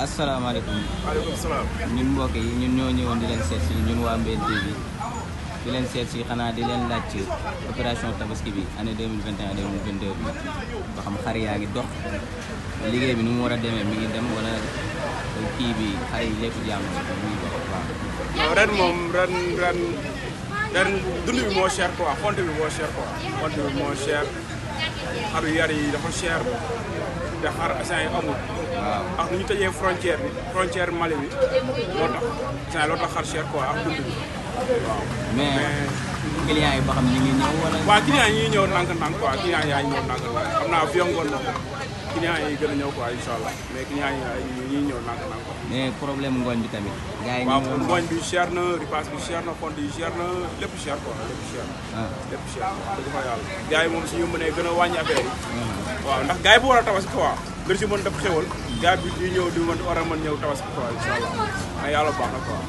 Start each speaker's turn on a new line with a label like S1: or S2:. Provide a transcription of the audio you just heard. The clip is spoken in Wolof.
S1: asalaamaaleykum.
S2: waaleykum salaam.
S1: ñun mbokk yi ñun ñoo ñëwoon di leen seet si ñun waa Mbéne TV di leen seet si xanaa di leen laaj ci opération tabaski bi année 2021 2022 bi ba xam xar yaa ngi dox liggéey bi nu mu war a demee mi ngi dem wala kii bi xar yi lépp jàmm mi ngi dox waaw.
S2: non ren moom ren dund bi moo cher quoi fonte bi moo cher quoi fonte bi moo cher xaru yar yi dafa cher te xar instant yi amul.
S1: waaw
S2: ak nu ñu tëjee frontière Mali bi moo tax instant loo tax xar cher quoi ak dund bi waaw.
S1: mais clients yi ba xam ñu ngi ñëw wala.
S2: waaw clients yi ñuy ñëw ndànk-ndànk quoi clients yaa ngi ñëw ndànk-ndànk xam naa fi ngoon moom clients yi gën a ñëw quoi incha allah mais clients yi ñuy ñëw ndànk-ndànk quoi.
S1: mais problème ngooñ bi tamit. gars yi
S2: waaw
S1: ñu
S2: ngooñ bi cher na ripaas bi cher na fonte yi cher na lépp cher quoi lépp cher.
S1: ah
S2: lépp cher dëgg fa yàlla. gars yi moom suñu mënee gën a wàññi affaire yi. waaw ndax gars yi bu war a tabaski quoi gën si mën def xéwal gars bi di ñëw di war a mën ñëw tabaski quoi incha allah mais yàlla baax na quoi.